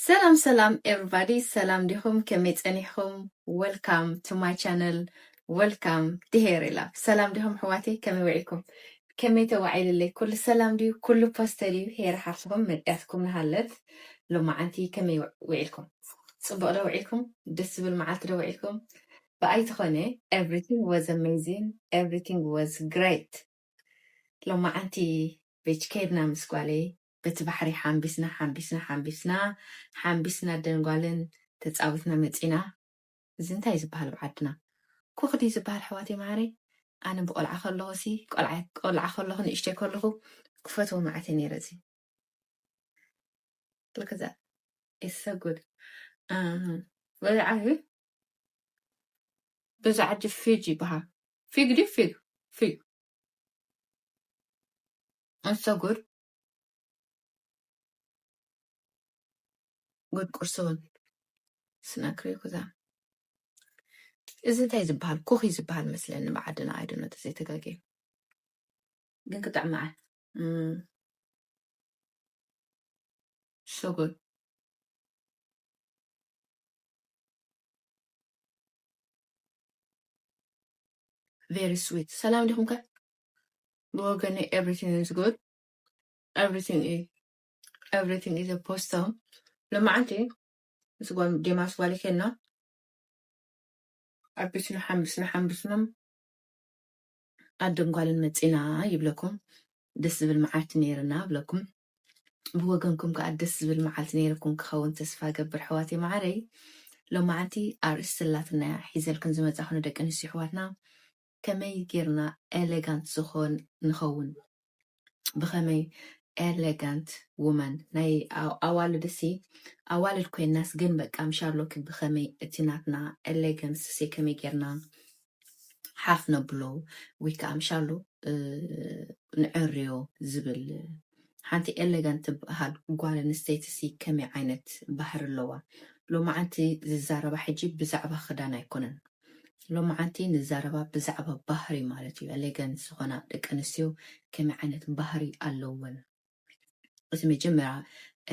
ሰላም ሰላም everybody፣ ሰላም ዲኹም? ከመይ ጸኒሕኩም? Welcome to my channel, welcome to Hair Love። ሰላም ዲኹም ኣሕዋተይ? ከመይ ውዒልኩም? ከመይ ተዋዒልለይ? ኩሉ ሰላም ድዩ? ኩሉ ፖስተ ድዩ? ሄር ሓፍኹም መጽያትኩም ንሃለት። ሎማዓንቲ ከመይ ውዒልኩም? ጽቡቕ ዶ ውዒልኩም? ደስ ዝብል መዓልቲ ዶ ውዒልኩም? ብኣይ ትኾነ? Everything was amazing, everything was great። ሎማዓንቲ ቤች ከድና ምስ ጓለይ በቲ ባሕሪ ሓምቢስና ሓምቢስና ሓምቢስና ሓምቢስና ደንጓልን ተጻዊትና መጺና። እዚ እንታይ ዝበሃል ብዓድና? ኩኽዲ ዝበሃል ኣሕዋተይ ማዓረይ። ኣነ ብቆልዓ ከለኹ ሲ ቆልዓ ቆልዓ ከለኹ ንእሽተይ ከለኹ ክፈትዎ መዓት እየ ነይረ። እዚ look at that, it's so good። በዚ ዓቢ በዚ ዓዲ ፊግ ይበሃል። ፊግ ድዩ ፊግ ፊግ it's so good። ጉድ ቁርሲ እውን ስናክሪ ኩዛ። እዚ እንታይ ዝበሃል? ኩኺ ዝበሃል መስለኒ ብዓድና። I don't know ተዘይተጋግየ ግን ክጥዕም መዓል። Mm. So good። Very sweet። ሰላም ዲኹም ከ? ብወገነይ everything is good። Everything is, everything is a positive። ሎማዓንቲ ምስ ጓል ዴማስ ጓል ኬና ኣቢስና ሓምብስና ሓምብስና ኣደን ጓልን መጺና ይብለኩም። ደስ ዝብል መዓልቲ ነይርና ብለኩም። ብወገንኩም ከኣ ደስ ዝብል መዓልቲ ነይርኩም ክኸውን ተስፋ ገብር ኣሕዋተይ ማዓረይ። ሎማዓንቲ ኣርእስቲ ኣላትና እያ ሒዘልክን ዝመጻኹ ንደቂ ኣንስትዮ ኣሕዋትና። ከመይ ጌርና ኤሌጋንት ዝኾን ንኸውን? ብኸመይ ኤሌጋንት ውመን ናይ ኣው- ኣዋልድ ሲ ኣዋልድ ኮይናስ ግን በቃ ምሻሎ ክ- ብኸመይ እቲ ናትና ኤሌጋንስ ሲ ከመይ ጌርና ሓፍ ነብሎ ወይ ከዓ ምሻሎ እ፣ ንዕርዮ ዝብል። ሓንቲ ኤሌጋንት ትበሃል ጓል ኣንስተይቲ ሲ ከመይ ዓይነት ባህሪ ኣለዋ? ሎማዓንቲ ዝዛረባ ሕጂ ብዛዕባ ክዳን ኣይኮነን። ሎማዓንቲ ንዛረባ ብዛዕባ ባህሪ ማለት እዩ። ኤሌጋንት ዝኾና ደቂ ኣንስትዮ ከመይ ዓይነት ባህሪ ኣለወን? እቲ መጀመርያ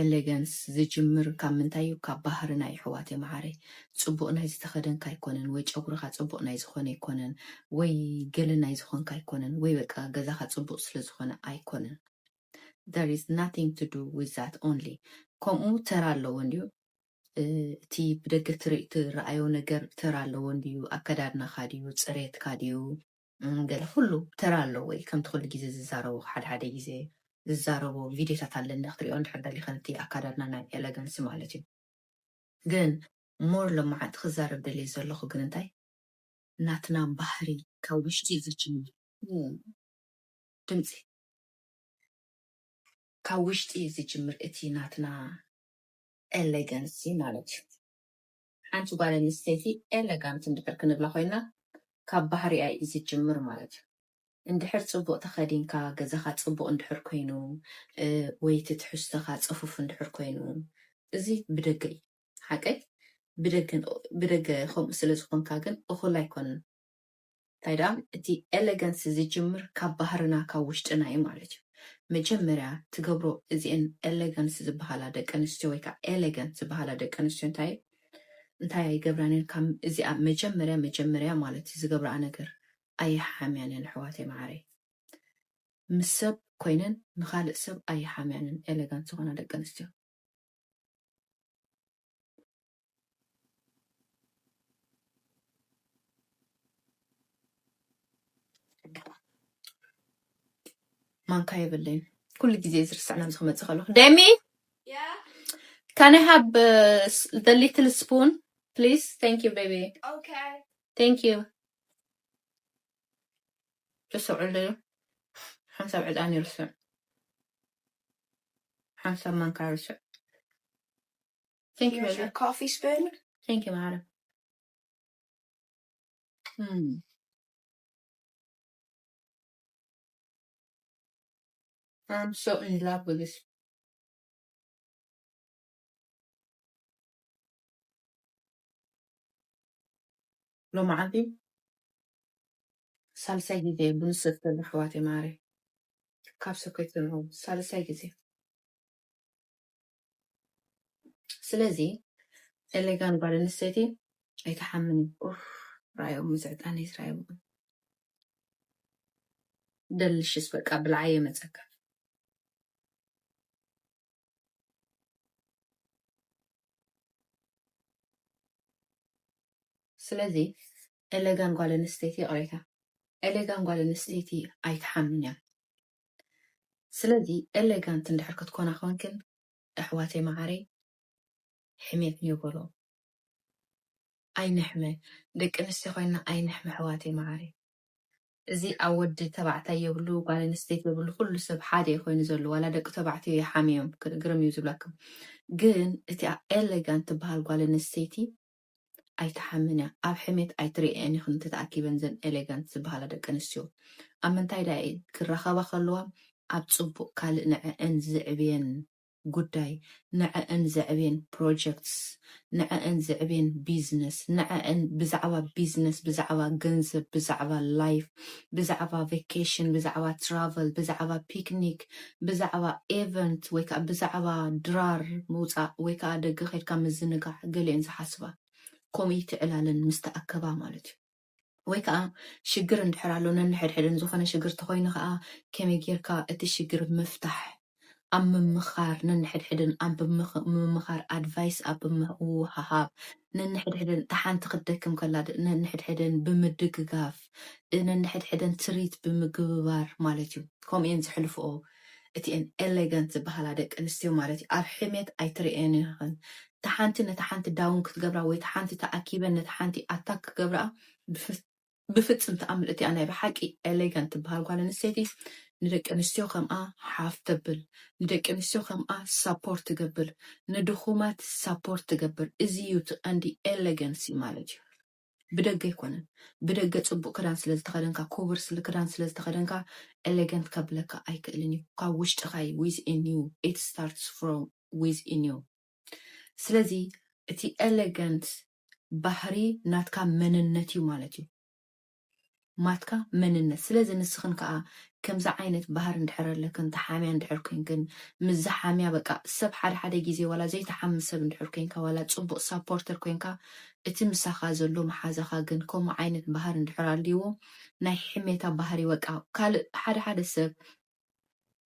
ኤሌጋንስ ዝጅምር ካብ ምንታይ እዩ? ካብ ባህርና እዩ ኣሕዋተይ ማዓረይ። ጽቡቕ ናይ ዝተኸደንካ ኣይኮነን ወይ ጨጉርኻ ጽቡቕ ናይ ዝኾነ ኣይኮነን ወይ ገለ ናይ ዝኾንካ ኣይኮነን ወይ በቃ ገዛኻ ጽቡቕ ስለ ዝኾነ ኣይኮነን። There is nothing to do with that only። ከምኡ ተራ ኣለዎ እንድዩ። እ፣ እቲ ብደገ ትርኢ- ትረኣዮ ነገር ተራ ኣለዎ እንድዩ። ኣከዳድናኻ ድዩ፣ ጽሬትካ ድዩ፣ እም፣ ገለ ኩሉ ተራ ኣለዎ። ወይ ከምቲ ኩሉ ግዜ ዝዛረቦ ሓደ ሓደ ግዜ ዝዛረቦ ቪድዮታት ኣለኒ ክትሪኦ እንድሕር ደሊኸ ነቲ ኣከዳድና ናይ ኤሌጋንስ ማለት እዩ። ግን ሞር ሎማዓንቲ ክዛረብ ደልየ ዘለኹ ግን እንታይ ናትና ባህሪ ካብ ውሽጢ ዝጅምር እም፣ ድምፂ ካብ ውሽጢ ዝጅምር እቲ ናትና ኤሌጋንሲ ማለት እዩ። ሓንቲ ጓል ኣንስተይቲ ኤሌጋንት እንድሕር ክንብላ ኮይና ካብ ባህሪኣ እዩ ዝጅምር ማለት እዩ። እንድሕር ጽቡቕ ተኸዲንካ ገዛኻ ጽቡቕ እንድሕር ኮይኑ እ፣ ወይ እቲ ትሕዝቶኻ ጽፉፍ እንድሕር ኮይኑ እዚ ብደገ እዩ ሓቀይ ብደገ ብደገ ከምኡ ስለ ዝኾንካ ግን እኹል ኣይኮንን። እንታይ ደኣ እቲ ኤሌጋንስ ዝጅምር ካብ ባህርና ካብ ውሽጥና እዩ ማለት እዩ። መጀመርያ ትገብሮ እዚአን ኤሌጋንስ ዝበሃላ ደቂ ኣንስትዮ ወይ ከዓ ኤሌጋንት ዝበሃላ ደቂ ኣንስትዮ እንታይ እንታይ ኣይገብራንን ካብ እዚኣ መጀመርያ መጀመርያ ማለት እዩ ዝገብረኣ ነገር ኣይሓምያንን ኣሕዋተይ ማዓረይ ምስ ሰብ ኮይነን ንኻልእ ሰብ ኣይሓምያንን ኤሌጋንት ዝኾና ደቂ ኣንስትዮ። ማንካ የብለይን ኩሉ ግዜ ዝርስዕና ዝክመፅእ ከለኩ ደሚ Yeah. Can I have uh, s- the little spoon, please? Thank you, baby. Okay. Thank you. ርሱዕ ኣለዩ ሓንሳብ ዕጣን ይርስዕ ሓንሳብ ማንካ ይርስዕ Thank you, Here's baby. Your coffee spoon. Thank you, ማዓረ Mm. I'm so in love with this. ሎማዓንቲ ሳልሳይ ግዜ ቡን ሰተሉ ኣሕዋተይ ማዓረ ካብ ሰኮይት ንዑ ሳልሳይ ግዜ ስለዚ ኤሌጋን ጓል ኣንስተይቲ ኣይትሓምን እዩ። ኡፍ፣ ራዮም ምዝዕጣን ይስራዮም። ደልሽስ በቃ ብልዓየ መጸካ። ስለዚ ኤሌጋን ጓል ኣንስተይቲ፣ ይቕሬታ፣ ኤሌጋን ጓል ኣንስተይቲ ኣይትሓምን እያ። ስለዚ ኤሌጋንት እንድሕር ክትኮና ኮንክን፣ ኣሕዋተይ መዓረይ፣ ሕሜት ንየበሎ። ኣይንሕመ፣ ደቂ ኣንስትዮ ኮይና ኣይንሕመ፣ ኣሕዋተይ መዓረይ። እዚ ኣብ ወዲ ተባዕታይ የብሉ፣ ጓል ኣንስተይቲ የብሉ፣ ኩሉ ሰብ ሓደ እዩ ኮይኑ ዘሎ። ዋላ ደቂ ተባዕትዮ ይሓምዮም፣ ግርም እዩ ዝብለኩም። ግን እቲኣ ኤሌጋንት ትበሃል ጓል ኣንስተይቲ ኣይትሓምን እያ። ኣብ ሕሜት ኣይትርእየን ኢኽን እንተ ተኣኪበን ዘን ኤሌጋንት ዝበሃላ ደቂ ኣንስትዮ። ኣብ ምንታይ ደኣ እየን ክራኸባ ከለዋ? ኣብ ጽቡቕ ካልእ ንዐአን ዝዕብየን ጉዳይ፣ ንዐአን ዘዕብየን ፕሮጀክትስ፣ ንዐአን ዘዕብየን ቢዝነስ፣ ንዐአን ብዛዕባ ቢዝነስ፣ ብዛዕባ ገንዘብ፣ ብዛዕባ ላይፍ፣ ብዛዕባ ቬኬሽን፣ ብዛዕባ ትራቨል፣ ብዛዕባ ፒክኒክ፣ ብዛዕባ ኤቨንት ወይ ከዓ ብዛዕባ ድራር ምውፃእ ወይ ከዓ ደገ ከድካ ምዝንጋዕ ገሊአን ዝሓስባ። ከምኡ ይትዕላለን ምስ ተኣከባ ማለት እዩ። ወይ ከዓ ሽግር እንድሕር ኣሎ ነንሕድሕድን ዝኾነ ሽግር ተኾይኑ ከዓ ከመይ ጌርካ እቲ ሽግር ምፍታሕ ኣብ ምምኻር ነንሕድሕድን ኣብ ምምኽ- ምምኻር ኣድቫይስ ኣብ ምውሃሃብ ነንሕድሕድን እታ ሓንቲ ክትደክም ከላ ድ- ነንሕድሕድን ብምድግጋፍ ነንሕድሕድን ትሪት ብምግብባር ማለት እዩ። ከምኡ እየን ዝሕልፍኦ እቲአን ኤሌጋንት ዝበሃላ ደቂ ኣንስትዮ ማለት እዩ። ኣብ ሕሜት ኣይትርእየን ኢኽን። እታ ሓንቲ ነታ ሓንቲ ዳውን ክትገብራ ወይ እታ ሓንቲ ተኣኪበን ነታ ሓንቲ ኣታክ ክገብራ ብፍ- ብፍጽም ተኣምር እቲኣ ናይ ብሓቂ ኤሌጋንት ትበሃል ጓል ኣንስተይቲ ንደቂ ኣንስትዮ ከምኣ ሓፍ ተብል፣ ንደቂ ኣንስትዮ ከምኣ ሳፖርት ትገብር፣ ንድኹማት ሳፖርት ትገብር። እዚ እዩ እቲ ቀንዲ ኤሌጋንሲ ማለት እዩ። ብደገ ኣይኮነን። ብደገ ጽቡቕ ክዳን ስለ ዝተኸደንካ፣ ኮቨር ስለ ክዳን ስለ ዝተኸደንካ ኤሌጋንት ከብለካ ኣይክእልን እዩ። ካብ ውሽጥኻ እዩ። Within you, it starts from within you። ስለዚ እቲ ኤሌጋንት ባህሪ ናትካ መንነት እዩ ማለት እዩ። ማትካ መንነት። ስለዚ ንስኽን ከዓ ከምዚ ዓይነት ባህሪ እንድሕር ኣለክን፣ ተሓምያ እንድሕር ኮይንክን፣ ምስ ዝሓምያ በቃ ሰብ ሓደ ሓደ ግዜ ዋላ ዘይተሓሚ ሰብ እንድሕር ኮይንካ፣ ዋላ ጽቡቕ ሳፖርተር ኮይንካ፣ እቲ ምሳኻ ዘሎ መሓዛኻ ግን ከምኡ ዓይነት ባህሪ እንድሕር ኣልዎ፣ ናይ ሕሜታ ባህሪ በቃ ካልእ ሓደ ሓደ ሰብ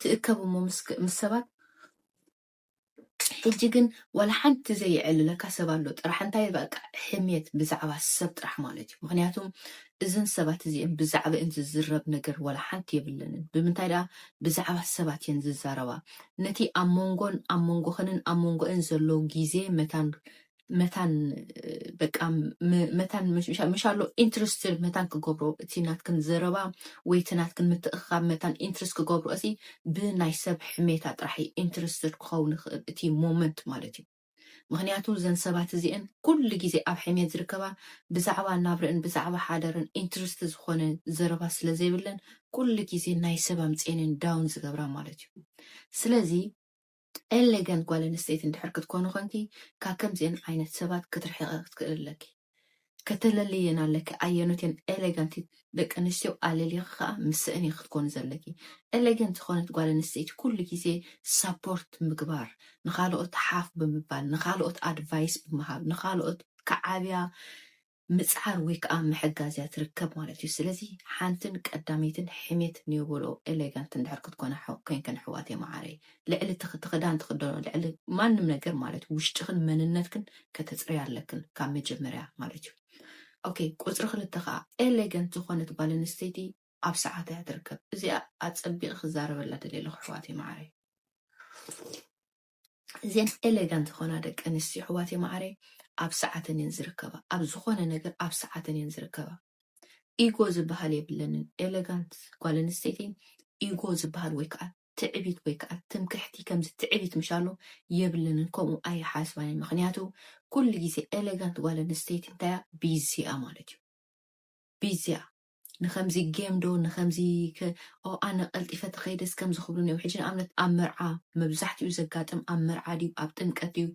ትእከብ እሞ ምስ ምስ ሰባት ሕጂ ግን ዋላ ሓንቲ ዘየዕልለካ ሰብ ኣሎ ጥራሕ። እንታይ በቃ ሕሜት ብዛዕባ ሰብ ጥራሕ ማለት እዩ። ምክንያቱ እዘን ሰባት እዚአን ብዛዕባአን ዝዝረብ ነገር ዋላ ሓንቲ የብለንን። ብምንታይ ደኣ ብዛዕባ ሰባት እየን ዝዛረባ። ነቲ ኣብ መንጎን ኣብ መንጎኽንን ኣብ መንጎአን ዘሎ ግዜ መታን መታን በቃ መታን ምሻሎ ኢንትረስትድ መታን ክገብሮ እቲ ናትክን ዘረባ ወይ እቲ ናትክን ምትእኽኻብ መታን ኢንትረስት ክገብሮ እዚ ብናይ ሰብ ሕሜታ ጥራሕ ኢንትረስትድ ክኸውን ይኽእል እቲ ሞመንት ማለት እዩ። ምክንያቱ እዘን ሰባት እዚአን ኩሉ ግዜ ኣብ ሕሜት ዝርከባ ብዛዕባ ናብረአን ብዛዕባ ሓዳረን ኢንትረስት ዝኾነ ዘረባ ስለ ዘይብለን ኩሉ ግዜ ናይ ሰብ ኣምፅአን ዳውን ዝገብራ ማለት እዩ። ስለዚ ኤሌጋንት ጓል ኣንስተይቲ እንድሕር ክትኮኒ ኮንኪ ካብ ከምዚአን ዓይነት ሰባት ክትርሕቂ ክትክእል ኣለኪ። ከተለልየን ኣለኪ ኣየኖት እየን ኤሌጋንት ደቂ ኣንስትዮ ኣለሊኺ ከዓ ምስአን እየ ክትኮኒ ዘለኪ። ኤሌጋንት ዝኾነት ጓል ኣንስተይቲ ኩሉ ግዜ ሳፖርት ምግባር፣ ንካልኦት ሓፍ ብምባል፣ ንካልኦት ኣድቫይስ ብምሃብ፣ ንካልኦት ክዓብያ ምጽዓር ወይ ከዓ ምሕጋዝ እያ ትርከብ ማለት እዩ። ስለዚ ሓንትን ቀዳመይትን ሕሜት ንየበልኦ ኤሌጋንት እንድሕር ክትኮና ኮይንክን ኣሕዋተይ መዓረይ ልዕሊ እቲ ክዳን ትኽደኖ ልዕሊ ማንም ነገር ማለት ውሽጥኽን መንነትክን ከተፅርያ ኣለክን ካብ መጀመርያ ማለት እዩ። ኦኬ ቁፅሪ ክልተ ከዓ ኤሌገንት ዝኾነት ጓል ኣንስተይቲ ኣብ ሰዓታ እያ ትርከብ። እዚኣ ኣፀቢቂ ክዛረበላ ደልየ ኣለኹ ኣሕዋተይ መዓረይ። እዘን ኤሌጋንት ዝኾና ደቂ ኣንስትዮ ኣሕዋተይ መዓረይ ኣብ ሰዓተን እየን ዝርከባ። ኣብ ዝኾነ ነገር ኣብ ሰዓተን እየን ዝርከባ። ኢጎ ዝበሃል የብለንን። ኤሌጋንት ጓል ኣንስተይቲ ኢጎ ዝበሃል ወይ ከዓ ትዕቢት ወይ ከዓ ትምክሕቲ ከምዚ ትዕቢት ምሻሎ የብለንን። ከምኡ ኣይሓስባን እየ። ምክንያቱ ኩሉ ግዜ ኤሌጋንት ጓል ኣንስተይቲ እንታይ እያ ቢዚ እያ ማለት እዩ። ቢዚ እያ ንከምዚ ጌም ዶ ንከምዚ ኣነ ቀልጢፈ ተኸይደስ ከምዚ ክብሉን እዮም። ሕጂ ንኣብነት ኣብ መርዓ መብዛሕትኡ ዘጋጥም ኣብ መርዓ ድዩ ኣብ ጥምቀት ድዩ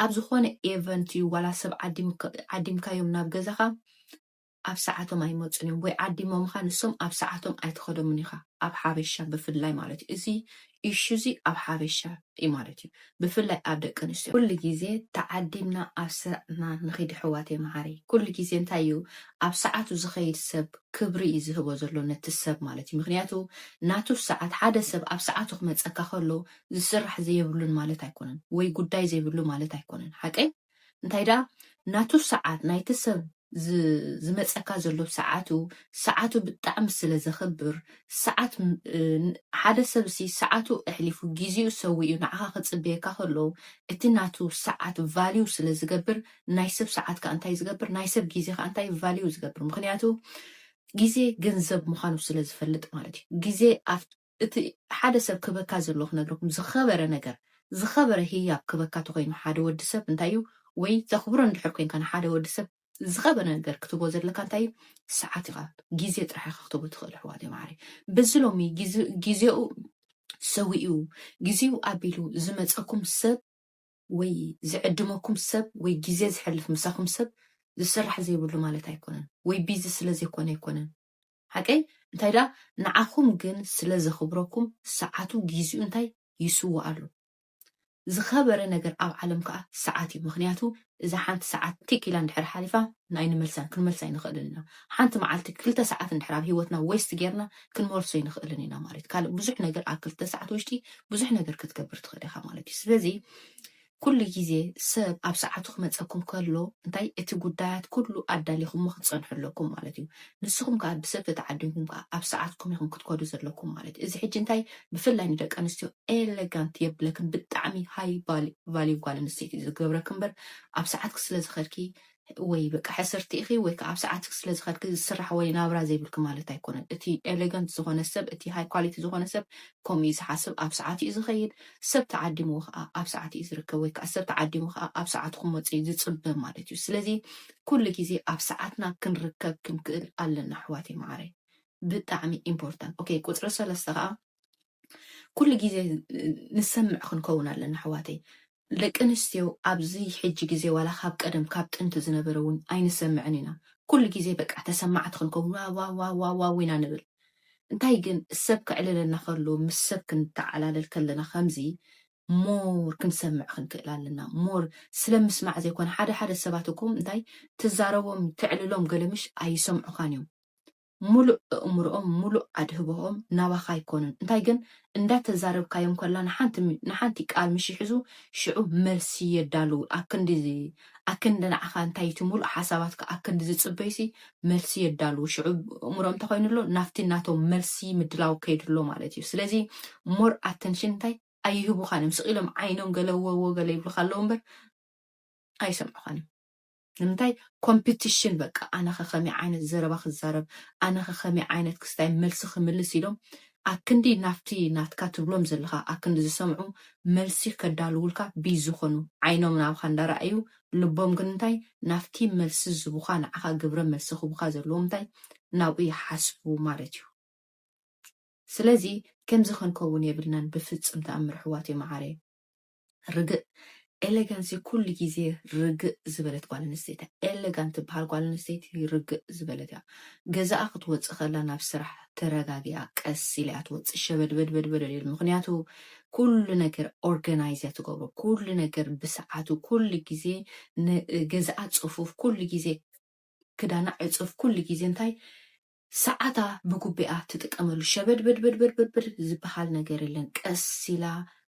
ኣብ ዝኾነ ኤቨንት እዩ ዋላ ሰብ ዓዲምካዮም ናብ ገዛኻ ኣብ ሰዓቶም ኣይመፁን እዮም፣ ወይ ዓዲሞምኻ ንሶም ኣብ ሰዓቶም ኣይትኸደሙን ኢኻ፣ ኣብ ሓበሻ ብፍላይ ማለት እዩ። እዚ ኢሹ እዚ ኣብ ሓበሻ እዩ ማለት እዩ፣ ብፍላይ ኣብ ደቂ ኣንስትዮ። ኩሉ ግዜ ተዓዲምና ኣብ ስራሕና ንኺድ ኣሕዋተይ መሓሪ። ኩሉ ግዜ እንታይ እዩ ኣብ ሰዓቱ ዝኸይድ ሰብ ክብሪ እዩ ዝህቦ ዘሎ ነቲ ሰብ ማለት እዩ። ምክንያቱ ናቱ ሰዓት፣ ሓደ ሰብ ኣብ ሰዓቱ ክመፀካ ከሎ ዝስራሕ ዘይብሉን ማለት ኣይኮነን፣ ወይ ጉዳይ ዘይብሉ ማለት ኣይኮነን። ሓቀይ እንታይ ደኣ ናቱ ሰዓት ናይቲ ሰብ ዝመፀካ ዘሎ ሰዓቱ፣ ሰዓቱ ብጣዕሚ ስለ ዘኽብር፣ ሰዓት ሓደ ሰብ ሲ ሰዓቱ ኣሕሊፉ ግዜኡ ሰዊኡ ንዓኻ ክፅበየካ ከሎ፣ እቲ ናቱ ሰዓት ቫልዩ ስለ ዝገብር፣ ናይ ሰብ ሰዓት ከ እንታይ ዝገብር፣ ናይ ሰብ ግዜ ከ እንታይ ቫልዩ ዝገብር። ምክንያቱ ግዜ ገንዘብ ምዃኑ ስለ ዝፈልጥ ማለት እዩ። ግዜ እቲ ሓደ ሰብ ክበካ ዘሎ ክነግረኩም፣ ዝኸበረ ነገር፣ ዝኸበረ ህያብ ክበካ ተኮይኑ ሓደ ወዲ ሰብ እንታይ እዩ፣ ወይ ዘኽብሮ እንድሕር ኮንካ ንሓደ ወዲ ሰብ ዝኸበረ ነገር ክትቦ ዘለካ እንታይ እዩ፣ ሰዓት ኢኻ፣ ግዜ ጥራሕ ኢኻ ክትቦ ትኽእል ኣሕዋት ማዕረ። በዚ ሎሚ ግዜኡ ሰዊኡ፣ ግዜኡ ኣቢሉ ዝመፀኩም ሰብ ወይ ዝዕድመኩም ሰብ ወይ ግዜ ዝሕልፍ ምሳኹም ሰብ ዝስራሕ ዘይብሉ ማለት ኣይኮነን፣ ወይ ቢዚ ስለ ዘይኮነ ኣይኮነን። ሓቀይ እንታይ ደኣ ንዓኹም ግን ስለ ዘኽብረኩም ሰዓቱ ግዜኡ እንታይ ይስውኣሉ። ዝኸበረ ነገር ኣብ ዓለም ከዓ ሰዓት እዩ። ምክንያቱ እዛ ሓንቲ ሰዓት ቲክ ኢላ እንድሕር ሓሊፋ ናይ ንመልሳን ክንመልሳ ኣይንኽእልን ኢና። ሓንቲ መዓልቲ ክልተ ሰዓት እንድሕር ኣብ ህይወትና ዌስት ጌርና ክንመልሶ ኣይንኽእልን ኢና ማለት እዩ። ካልእ ብዙሕ ነገር ኣብ ክልተ ሰዓት ውሽጢ ብዙሕ ነገር ክትገብር ትኽእል ኢኻ ማለት እዩ። ስለዚ ኩሉ ግዜ ሰብ ኣብ ሰዓቱ ክመፀኩም ከሎ እንታይ እቲ ጉዳያት ኩሉ ኣዳሊኹሞ ክትፀንሑ ኣለኩም ማለት እዩ። ንስኹም ከዓ ብሰብ ተተዓዲምኩም ከዓ ኣብ ሰዓትኩም ኢኹም ክትከዱ ዘለኩም ማለት እዩ። እዚ ሕጂ እንታይ ብፍላይ ንደቂ ኣንስትዮ ኤሌጋንት የብለክን፣ ብጣዕሚ ሃይ ቫልዩ ጓል ኣንስተይቲ ዝገብረክ እምበር ኣብ ሰዓትክ ስለ ዝኸድኪ ወይ በቃ ሕስርቲ ኢኺ ወይ ከዓ ኣብ ሰዓትክ ስለ ዝኸድኪ ዝስራሕ ወይ ናብራ ዘይብልክ ማለት ኣይኮነን። እቲ ኤሌጋንት ዝኾነ ሰብ፣ እቲ ሃይ ኳሊቲ ዝኾነ ሰብ ከምኡ እዩ ዝሓስብ፣ ኣብ ሰዓት እዩ ዝኸይድ። ሰብ ተዓዲምዎ ከዓ ኣብ ሰዓት እዩ ዝርከብ ወይ ከዓ ሰብ ተዓዲሙ ከዓ ኣብ ሰዓቱ ክመፅእ እዩ ዝፅበ ማለት እዩ። ስለዚ ኩሉ ግዜ ኣብ ሰዓትና ክንርከብ ክንክእል ኣለና ኣሕዋተይ ማዕረይ፣ ብጣዕሚ ኢምፖርታንት። ኦኬ፣ ቁፅሪ ሰለስተ ከዓ ኩሉ ግዜ ንሰምዕ ክንከውን ኣለና ኣሕዋተይ። ደቂ ኣንስትዮ ኣብዚ ሕጂ ግዜ ዋላ ካብ ቀደም ካብ ጥንቲ ዝነበረ እውን ኣይንሰምዕን ኢና። ኩሉ ግዜ በቃ ተሰማዕቲ ክንከውን ዋዋዋዋዋው ኢና ንብል። እንታይ ግን ሰብ ከዕልለና ከሎ ምስ ሰብ ክንተዓላለል ከለና ከምዚ ሞር ክንሰምዕ ክንክእል ኣለና። ሞር ስለ ምስማዕ ዘይኮነ ሓደ ሓደ ሰባት እኮ እንታይ ትዛረቦም ተዕልሎም ገለምሽ ኣይሰምዑኻን እዮም። ሙሉእ ኣእምሮኦም ሙሉእ ኣድህቦኦም ናባኻ ኣይኮኑን። እንታይ ግን እንዳተዛረብካዮም ከላ ንሓንቲ ሚ- ንሓንቲ ቃል ምሽ ይሕዙ ሽዑ መልሲ የዳልው። ኣክንዲ ኣክንዲ ንዓኻ እንታይ እቲ ሙሉእ ሓሳባትካ ኣክንዲ ዝፅበዩሲ መልሲ የዳልው። ሽዑ ኣእምሮኦም እንተኮይኑ ኣሎ ናፍቲ ናቶም መልሲ ምድላው ከይድሎ ማለት እዩ። ስለዚ ሞር ኣተንሽን እንታይ ኣይህቡኻን እዮም። ስቕ ኢሎም ዓይኖም ገለ ወወ ገለ ይብሉኻ ኣለዉ እምበር ኣይሰምዑኻን እዮም። ንምንታይ ኮምፒቲሽን በቃ ኣነ ከ ከመይ ዓይነት ዘረባ ክዛረብ ኣነ ከ ከመይ ዓይነት ክስታይ መልሲ ክምልስ ኢሎም ኣክንዲ ናፍቲ ናትካ ትብሎም ዘለኻ ኣክንዲ ዝሰምዑ መልሲ ከዳልውልካ ቢዚ ዝኾኑ ዓይኖም ናብኻ እንዳረኣዩ ልቦም ግን እንታይ ናፍቲ መልሲ ዝቡኻ ንዓኻ ግብረ መልሲ ክቡኻ ዘለዎም እንታይ ናብኡ ይሓስቡ ማለት እዩ። ስለዚ ከምዚ ክንከውን የብልናን ብፍጹም ተኣምር ኣሕዋት ማዓረይ። ርግእ ኤሌጋንሲ ኩሉ ግዜ ርግእ ዝበለት ጓል ኣንስተይቲ ኤሌጋንት ትበሃል ጓል ኣንስተይቲ ርግእ ዝበለት እያ። ገዛኣ ክትወፅእ ከላ ናብ ስራሕ ተረጋጊኣ ቀስ ኢላ እያ ትወፅእ። ሸበድበድበድበድ ኢሉ ምክንያቱ ኩሉ ነገር ኦርጋናይዝ እያ ትገብሮ። ኩሉ ነገር ብሰዓቱ ኩሉ ግዜ ገዛኣ ፅፉፍ ኩሉ ግዜ ክዳና ዕፁፍ ኩሉ ግዜ እንታይ ሰዓታ ብጉቢኣ ትጥቀመሉ ሸበድበድበድበድበድ ዝበሃል ነገር የለን። ቀስ ኢላ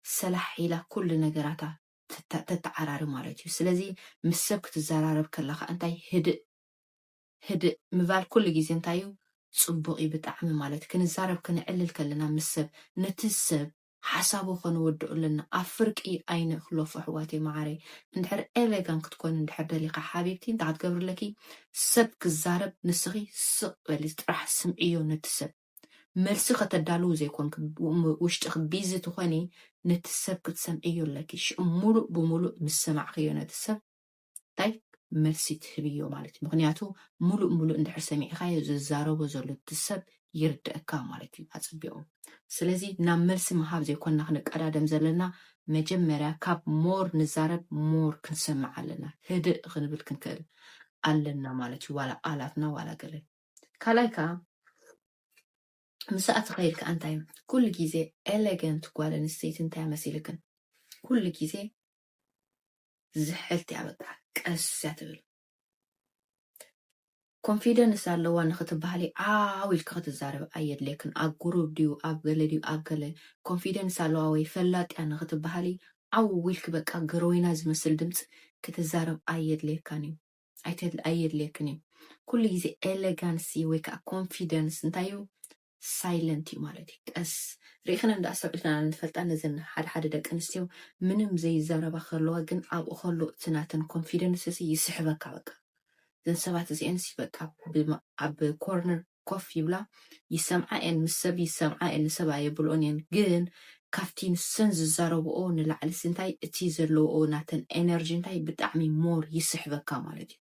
ሰላሕ ኢላ ኩሉ ነገራታ ተተዓራሪ ማለት እዩ። ስለዚ ምስ ሰብ ክትዘራረብ ከለካ እንታይ ህድእ ህድእ ምባል ኩሉ ግዜ እንታይ እዩ ፅቡቅ እዩ ብጣዕሚ ማለት ክንዛረብ ክንዕልል ከለና ምስ ሰብ ነቲ ሰብ ሓሳቡ ከነወድኦ ኣለና። ኣብ ፍርቂ ኣይንእክሎፍ ኣሕዋተይ መዓረይ። እንድሕር ኤሌጋን ክትኮኒ እንድሕር ደሊኻ ሓቢብቲ እንታይ ክትገብሪ ኣለኪ? ሰብ ክዛረብ ንስኺ ስቕ በሊ ጥራሕ ስምዕዮ ነቲ ሰብ። መልሲ ከተዳልው ዘይኮንኪ ውሽጥኺ ቢዚ ትኾኒ ነቲ ሰብ ክትሰምዕዮ ኣለኪ። ሽዑ ሙሉእ ብሙሉእ ምስ ሰማዕኽዮ ነቲ ሰብ እንታይ መልሲ ትህብዮ ማለት እዩ። ምክንያቱ ሙሉእ ሙሉእ እንድሕር ሰሚዕኻዮ ዝዛረቦ ዘሎ እቲ ሰብ ይርድእካ ማለት እዩ ኣፅቢቑ። ስለዚ ናብ መልሲ ምሃብ ዘይኮንና ክንቀዳደም ዘለና መጀመርያ ካብ ሞር ንዛረብ ሞር ክንሰምዕ ኣለና። ህድእ ክንብል ክንክእል ኣለና ማለት እዩ። ዋላ ኣላትና ዋላ ገለ። ካልኣይ ከዓ ምስኣ ትኸይድ ከዓ እንታይ እዩ? ኩሉ ግዜ ኤሌገንት ጓል ኣንስተይቲ እንታይ መሲልክን? ኩሉ ግዜ ዝሕልት እያ፣ በቃ ቀስ እያ ትብል። ኮንፊደንስ ኣለዋ ንክትበሃሊ ዓው ኢልኪ ክትዛረብ ኣየድልየክን። ኣብ ጉሩብ ድዩ ኣብ ገለ ድዩ ኣብ ገለ ኮንፊደንስ ኣለዋ ወይ ፈላጥ እያ ንክትበሃሊ ዓው ኢልኪ በቃ ገረወይና ዝመስል ድምፂ ክትዛረብ ኣየድልየካን እዩ። ኣይተድ- ኣየድልየክን እዩ። ኩሉ ግዜ ኤሌጋንሲ ወይ ከዓ ኮንፊደንስ እንታይ እዩ? ሳይለንት እዩ ማለት እዩ። ቀስ ርኢኽን እንዳ ኣስተውዒልክን ንፈልጣ ነዘን ሓደ ሓደ ደቂ ኣንስትዮ ምንም ዘይዛረባ ከለዋ ግን ኣብኡ ከሎ እቲ ናተን ኮንፊደንስ እዚ ይስሕበካ። በቃ እዘን ሰባት እዚአን ሲ በቃ ብማ- ኣብ ኮርነር ኮፍ ይብላ ይሰምዓ እየን፣ ምስ ሰብ ይሰምዓ እየን፣ ንሰብ ኣየብልኦን እየን። ግን ካብቲ ንሰን ዝዛረብኦ ንላዕሊ ሲ እንታይ እቲ ዘለውኦ ናተን ኤነርጂ እንታይ ብጣዕሚ ሞር ይስሕበካ ማለት እዩ።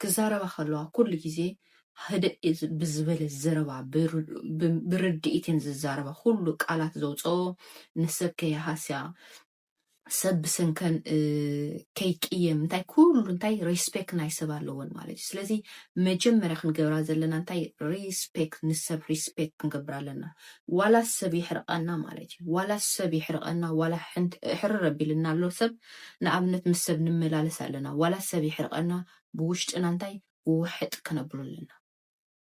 ክዛረባ ከለዋ ኩሉ ግዜ ህድእ ብዝበለ ዘረባ ብር- ብ- ብርድኢት እየን ዝዛረባ። ኩሉ ቃላት ዘውፅኦ ንሰብ ከይሃስያ ሰብ ብሰንከን እ፣ ከይቅየም እንታይ ኩሉ እንታይ ሪስፔክት ናይ ሰብ ኣለዎን ማለት እዩ። ስለዚ መጀመርያ ክንገብራ ዘለና እንታይ ሪስፔክት ንሰብ ሪስፔክት ክንገብር ኣለና። ዋላ ሰብ ይሕርቀና ማለት እዩ። ዋላ ሰብ ይሕርቀና ዋላ ሕንት ሕርር ኣቢልና ኣሎ ሰብ ንኣብነት ምስ ሰብ ንመላለስ ኣለና። ዋላ ሰብ ይሕርቀና ብውሽጥና እንታይ ውሕጥ ክነብሉ ኣለና።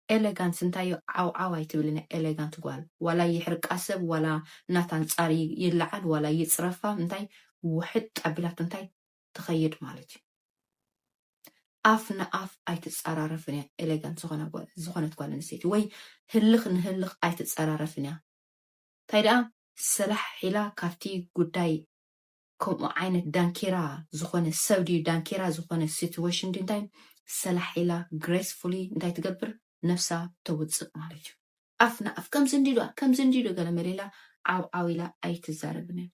ኤሌጋንስ እንታይ እዩ? ዓው ዓው ኣይትብልን እያ ኤሌጋንት ጓል። ዋላ ይሕርቃ ሰብ ዋላ ናታ ኣንጻር ይለዓል ዋላ ይጽረፋ እንታይ ውሕጥ ኣቢላት እንታይ ትኸይድ ማለት እዩ። ኣፍ ንኣፍ ኣይትጸራረፍን እያ ኤሌጋንት ዝኾነ ጓል- ዝኾነት ጓል ኣንስተይቲ ወይ ህልኽ ንህልኽ ኣይትጸራረፍን እያ። እንታይ ደኣ ሰላሕ ኢላ ካብቲ ጉዳይ ከምኡ ዓይነት ዳንኬራ ዝኾነ ሰብ ድዩ ዳንኬራ ዝኾነ ሲትዌሽን ድዩ እንታይ ሰላሕ ኢላ ግሬስፉሊ እንታይ ትገብር ነፍሳ ተውፅእ ማለት እዩ። ኣፍ ንኣፍ ከምዚ እንዲሉ ከምዚ እንዲሉ ገለ መሌላ ዓው ዓው ኢላ ኣይትዛረብን እያ።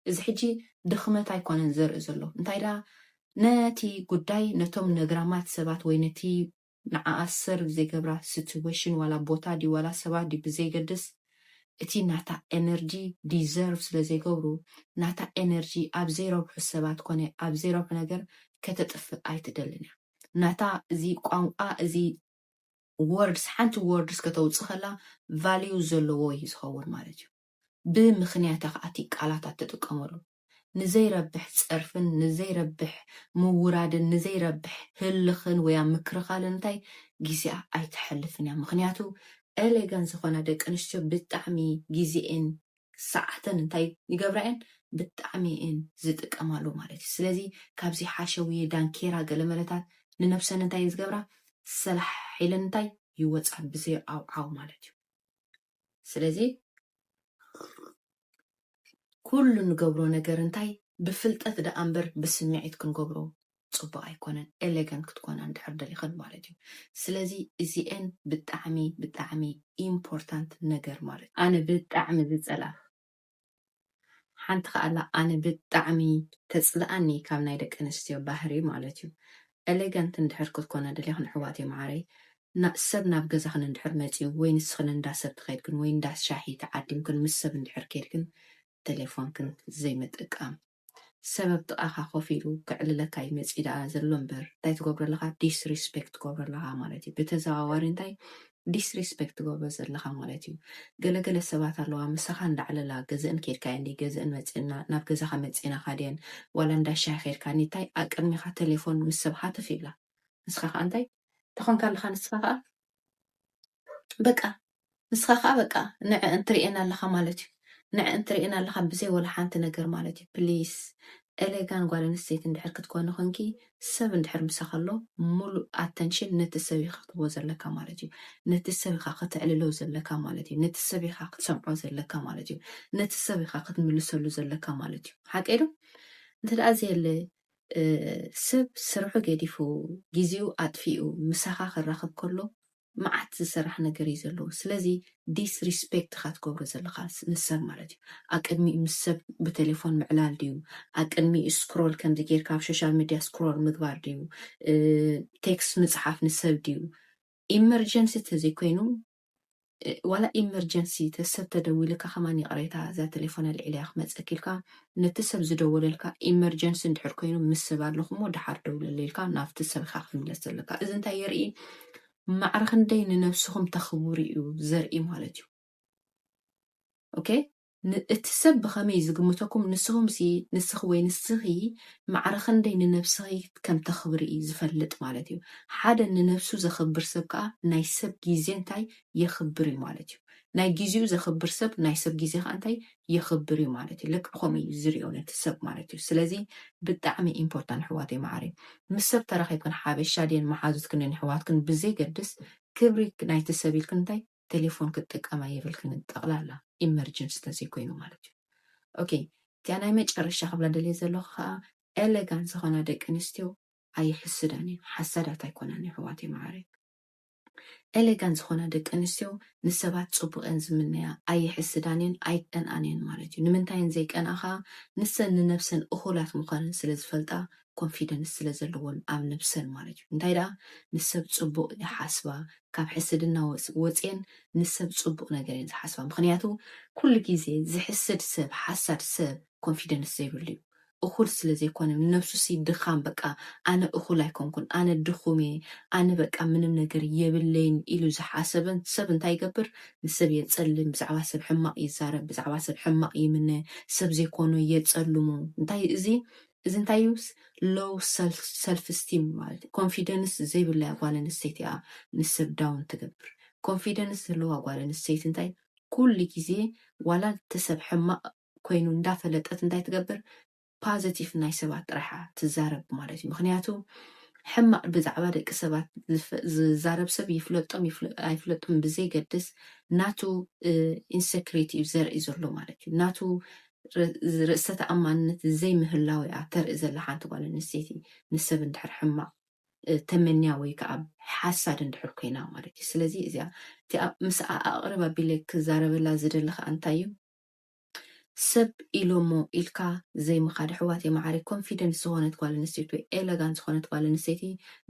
እዚ ሕጂ ድኽመት ኣይኮነን ዘርኢ ዘሎ እንታይ ደኣ ነቲ ጉዳይ ነቶም ነግራማት ሰባት ወይ ነቲ ንዓኣ ሰርቭ ዘይገብራ ሲትዌሽን ዋላ ቦታ ድዩ ዋላ ሰባት ድዩ ብዘይገድስ እቲ ናታ ኤነርጂ ዲዘርቭ ስለ ዘይገብሩ ናታ ኤነርጂ ኣብ ዘይረብሑ ሰባት ኮነ ኣብ ዘይረብሑ ነገር ከተጥፍእ ኣይትደልን እያ። ናታ እዚ ቋንቋ እዚ ወርድስ ሓንቲ ወርድስ ከተውፅእ ከላ ቫሊዩ ዘለዎ እዩ ዝኸውን ማለት እዩ። ብምኽንያት እያ ከዓቲ ቃላት ኣትጥቀመሉ። ንዘይረብሕ ፀርፍን ንዘይረብሕ ምውራድን ንዘይረብሕ ህልኽን ወይ ኣብ ምክርኻልን እንታይ ግዜኣ ኣይትሐልፍን እያ። ምኽንያቱ ኤሌጋን ዝኾና ደቂ ኣንስትዮ ብጣዕሚ ግዜኤን ሰዓተን እንታይ ይገብራ እየን ብጣዕሚ እየን ዝጥቀማሉ ማለት እዩ። ስለዚ ካብዚ ሓሸውየ ዳንኬራ ገለመለታት ንነብሰን እንታይ እየን ዝገብራ ሰላሕ ኢለን እንታይ ይወፃ ብዘይ ዓውዓው ማለት እዩ። ስለዚ ኩሉ ንገብሮ ነገር እንታይ ብፍልጠት ደኣ እምበር ብስምዒት ክንገብሮ ፅቡቅ ኣይኮነን። ኤሌጋንት ክትኮና እንድሕር ደሊኽን ማለት እዩ። ስለዚ እዚኤን ብጣዕሚ ብጣዕሚ ኢምፖርታንት ነገር ማለት እዩ። ኣነ ብጣዕሚ ዝፀላ ሓንቲ ከኣላ ኣነ ብጣዕሚ ተፅልኣኒ ካብ ናይ ደቂ ኣንስትዮ ባህሪ ማለት እዩ። ኤሌጋንት እንድሕር ክትኮና ደሊኽን ኣሕዋተይ መዓረይ ሰብ ናብ ገዛኽን እንድሕር መፂኡ ወይ ንስኽን እንዳ ሰብ ትኸድክን ወይ እንዳ ሻሂ ተዓዲምክን ምስ ሰብ እንድሕር ከድክን ቴሌፎንክን ዘይምጥቃም። ሰብ ኣብ ጥቓኻ ኮፍ ኢሉ ክዕልለካ እዩ መፂኡ ደኣ ዘሎ እምበር እንታይ ትገብሮ ኣለኻ? ዲስሪስፔክት ትገብሮ ኣለኻ ማለት እዩ። ብተዘዋዋሪ እንታይ ዲስሪስፔክት ትገብሮ ዘለኻ ማለት እዩ። ገለገለ ሰባት ኣለዋ ምሳኻ እንዳዕለላ ገዝእን ከድካ እንዲ ገዝእን መፂእና ናብ ገዛኻ መፂእና ካድየን ዋላ እንዳ ሻሂ ከድካ እንታይ ኣብ ቅድሚኻ ቴሌፎን ምስ ሰብ ሃተፍ ይብላ። ንስኻ ከዓ እንታይ ተኾንካ ኣለኻ ንስኻ ከዓ በቃ ንስኻ ከዓ በቃ ንዕእን ትርእየን ኣለኻ ማለት እዩ። ንዕእን ትርእየን ኣለኻ ብዘይ ወላ ሓንቲ ነገር ማለት እዩ። ፕሊስ ኤሌጋን ጓል ኣንስተይቲ እንድሕር ክትኮኒ ኮንኪ ሰብ እንድሕር ምሳኻ ኣሎ ሙሉእ ኣተንሽን ነቲ ሰብ ኢኻ ክትቦ ዘለካ ማለት እዩ። ነቲ ሰብ ኢኻ ከተዕልሎ ዘለካ ማለት እዩ። ነቲ ሰብ ኢኻ ክትሰምዖ ዘለካ ማለት እዩ። ነቲ ሰብ ኢኻ ክትምልሰሉ ዘለካ ማለት እዩ። ሓቀይ ዶ? እንተ ደኣ ዘየለ ሰብ ስርሑ ገዲፉ ግዜኡ ኣጥፊኡ ምሳኻ ክራኸብ ከሎ መዓት ዝሰራሕ ነገር እዩ ዘለዎ። ስለዚ ዲስሪስፔክት ኢኻ ትገብሮ ዘለኻ ንሰብ ማለት እዩ። ኣብ ቅድሚኡ ምስ ሰብ ብቴሌፎን ምዕላል ድዩ? ኣብ ቅድሚኡ ስክሮል ከምዚ ጌርካ ኣብ ሶሻል ሚድያ ስክሮል ምግባር ድዩ? ቴክስት ምፅሓፍ ንሰብ ድዩ? ኢመርጀንሲ ተዘይኮይኑ ዋላ ኢመርጀንሲ ሰብ ተደዊልካ ከማን ይቕሬታ እዛ ቴሌፎን ኣልዒለያ ክመፀኪ ኢልካ ነቲ ሰብ ዝደወለልካ ኢመርጀንሲ እንድሕር ኮይኑ ምስ ሰብ ኣለኹ እሞ ደሓር ደውለለ ኢልካ ናብቲ ሰብ ኢኻ ክትምለስ ዘለካ። እዚ እንታይ የርኢ? ማዕረ ክንደይ ንነብስኹም ተኽብሩ እዩ ዘርኢ ማለት እዩ። ኦኬ፣ እቲ ሰብ ብኸመይ ዝግምተኩም ንስኹም ሲ ንስኺ ወይ ንስኺ ማዕረ ክንደይ ንነብስኺ ከም ተኽብሪ እዩ ዝፈልጥ ማለት እዩ። ሓደ ንነብሱ ዘኽብር ሰብ ከዓ ናይ ሰብ ግዜ እንታይ የኽብር እዩ ማለት እዩ። ናይ ግዜኡ ዘኽብር ሰብ ናይ ሰብ ግዜ ከዓ እንታይ የኽብር እዩ ማለት እዩ። ልክዕ ከምኡ እዩ ዝሪኦ ነቲ ሰብ ማለት እዩ። ስለዚ ብጣዕሚ ኢምፖርታንት ኣሕዋተይ ማዓረይ፣ ምስ ሰብ ተራኺብክን ሓበሻ ድየን መሓዙትክንን ኣሕዋትክን ብዘይገድስ ክብሪ ናይቲ ሰብ ኢልክን እንታይ ቴሌፎን ክትጥቀማ የብልክንን፣ ጠቕላላ ኢመርጀንሲ ተዘይኮይኑ ማለት እዩ። ኦኬ፣ እቲኣ ናይ መጨረሻ ክብላ ደልየ ዘለኹ ከዓ ኤሌጋንት ዝኾና ደቂ ኣንስትዮ ኣይሕስዳን እየን፣ ሓሳዳት ኣይኮናን ኣሕዋተይ ማዓረይ። ኤሌጋንት ዝኾና ደቂ ኣንስትዮ ንሰባት ፅቡቅ እየን ዝምነያ፣ ኣይሕስዳን እየን ኣይቀንኣን እየን ማለት እዩ። ንምንታይ እየን ዘይቀንኣ ከዓ ንሰን ንነብሰን እኹላት ምዃነን ስለ ዝፈልጣ ኮንፊደንስ ስለ ዘለዎን ኣብ ነብሰን ማለት እዩ። እንታይ ደኣ ንሰብ ፅቡቅ ይሓስባ፣ ካብ ሕስድና ወፅየን ንሰብ ፅቡቅ ነገር እየን ዝሓስባ። ምክንያቱ ኩሉ ግዜ ዝሕስድ ሰብ ሓሳድ ሰብ ኮንፊደንስ ዘይብሉ እዩ። እኹል ስለ ዘይኮነ ንነብሱ ሲ ድኻም በቃ ኣነ እኹል ኣይኮንኩን፣ ኣነ ድኹም እየ፣ ኣነ በቃ ምንም ነገር የብለይን ኢሉ ዝሓሰበን ሰብ እንታይ ይገብር? ንሰብ የፀልም፣ ብዛዕባ ሰብ ሕማቕ ይዛረብ፣ ብዛዕባ ሰብ ሕማቕ ይምነ፣ ሰብ ዘይኮኖ የፀልሙ። እንታይ እዚ እዚ እንታይ እዩ? ሎው ሰልፍ ስቲም ማለት ኮንፊደንስ ዘይብላ ጓል ኣንስተይቲ እያ ንሰብ ዳውን ትገብር። ኮንፊደንስ ዘለዋ ጓል ኣንስተይቲ እንታይ ኩሉ ግዜ ዋላ እቲ ሰብ ሕማቕ ኮይኑ እንዳፈለጠት እንታይ ትገብር? ፓዘቲቭ ናይ ሰባት ጥራሓ ትዛረብ ማለት እዩ። ምክንያቱ ሕማቕ ብዛዕባ ደቂ ሰባት ዝዛረብ ሰብ ይፍለጦም ኣይፍለጦም ብዘይገድስ ናቱ ኢንሰክሪቲ እዩ ዘርኢ ዘሎ ማለት እዩ። ናቱ ርእሰ ተኣማንነት ዘይምህላው እያ ተርኢ ዘላ ሓንቲ ጓል ኣንስተይቲ ንሰብ እንድሕር ሕማቕ ተመንያ ወይ ከዓ ሓሳድ እንድሕር ኮይና ማለት እዩ። ስለዚ እዚኣ ምስ ኣቕርብ ኣቢለ ክዛረበላ ዝደሊ ከዓ እንታይ እዩ? ሰብ ኢሎሞ ኢልካ ዘይምኻድ ኣሕዋት የማዓሪ ኮንፊደንስ ዝኾነት ጓል ኣንስተይቲ ወይ ኤለጋንት ዝኾነት ጓል ኣንስተይቲ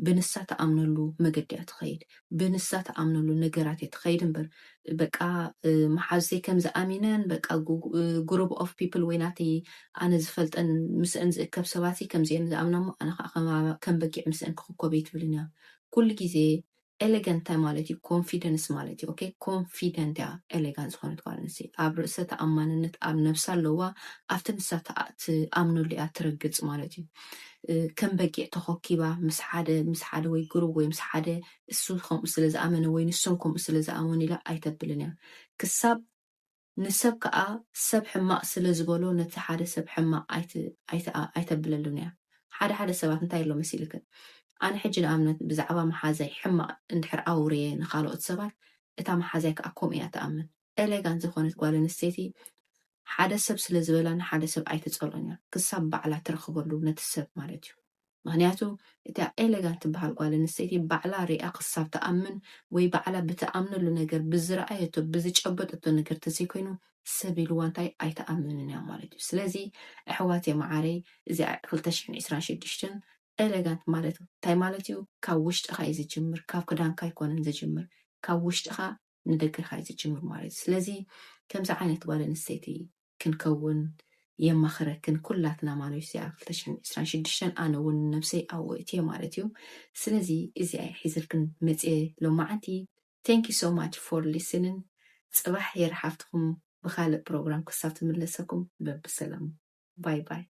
ብንሳ ተኣምነሉ መገዲ እያ ትኸይድ። ብንሳ ተኣምነሉ ነገራት እየ ትኸይድ እምበር በቃ መሓዙተይ ከምዚ ኣሚነን በቃ ግሩፕ ኦፍ ፒፕል ወይ ናተይ ኣነ ዝፈልጠን ምስአን ዝእከብ ሰባት ከምዚአን ዝኣምና እሞ ኣነ ከዓ ከም በጊዕ ምስአን ክኽኮብ እየ ትብልን እያ። ኩሉ ግዜ ኤሌጋንት እንታይ ማለት እዩ? ኮንፊደንስ ማለት እዩ። ኦኬ ኮንፊደንት እያ ኤሌጋንት ዝኾነት ጓል ኣንስተይቲ ኣብ ርእሰ ተኣማንነት ኣብ ነብሳ ኣለዋ። ኣብቲ ንሳ ትኣምነሉ እያ ትረግፅ ማለት እዩ። ከም በጊዕ ተኾኪባ ምስ ሓደ ምስ ሓደ ወይ ግሩብ ወይ ምስ ሓደ እሱ ከምኡ ስለ ዝኣመነ ወይ ንሶም ከምኡ ስለ ዝኣመኑ ኢላ ኣይተብልን እያ። ክሳብ ንሰብ ከዓ ሰብ ሕማቕ ስለ ዝበሎ ነቲ ሓደ ሰብ ሕማቕ ኣይተብለሉን እያ። ሓደ ሓደ ሰባት እንታይ ኣሎ መሲልክን ኣነ ሕጂ ንኣብነት ብዛዕባ መሓዛይ ሕማቕ እንድሕር ኣውርየ ንካልኦት ሰባት እታ መሓዛይ ከዓ ከምኡ እያ ትኣምን። ኤሌጋንት ዝኾነት ጓል ኣንስተይቲ ሓደ ሰብ ስለ ዝበላ ንሓደ ሰብ ኣይትፀልኦን እያ ክሳብ ባዕላ ትረኽበሉ ነቲ ሰብ ማለት እዩ። ምክንያቱ እታ ኤሌጋንት ትበሃል ጓል ኣንስተይቲ ባዕላ ሪኣ ክሳብ ትኣምን ወይ ባዕላ ብትኣምነሉ ነገር ብዝረኣየቶ ብዝጨበጠቶ ነገር ተዘይኮይኑ ሰብ ኢልዋ እንታይ ኣይትኣምንን እያ ማለት እዩ። ስለዚ ኣሕዋት የመዓረይ እዚኣ ክልተ ሽሕን ዕስራን ሽዱሽተን ኤሌጋንት ማለት እንታይ ማለት እዩ? ካብ ውሽጥኻ እዩ ዝጅምር፣ ካብ ክዳንካ ኣይኮነን ዝጅምር፣ ካብ ውሽጥኻ ንደገኻ እዩ ዝጅምር ማለት እዩ። ስለዚ ከምዚ ዓይነት ጓል ኣንስተይቲ ክንከውን የማኽረክን ኩላትና ማለት እዩ። እዚኣ ክልተ ሽሕን ዕስራን ሽዱሽተን ኣነ እውን ነብሰይ ኣብኡ እትየ ማለት እዩ። ስለዚ እዚኣ ሒዝልክን መፅየ ሎማዓንቲ። Thank you so much for listening። ፅባሕ የርሓፍትኹም ብካልእ ፕሮግራም ክሳብ ትምለሰኩም በብሰላም ባይ ባይ።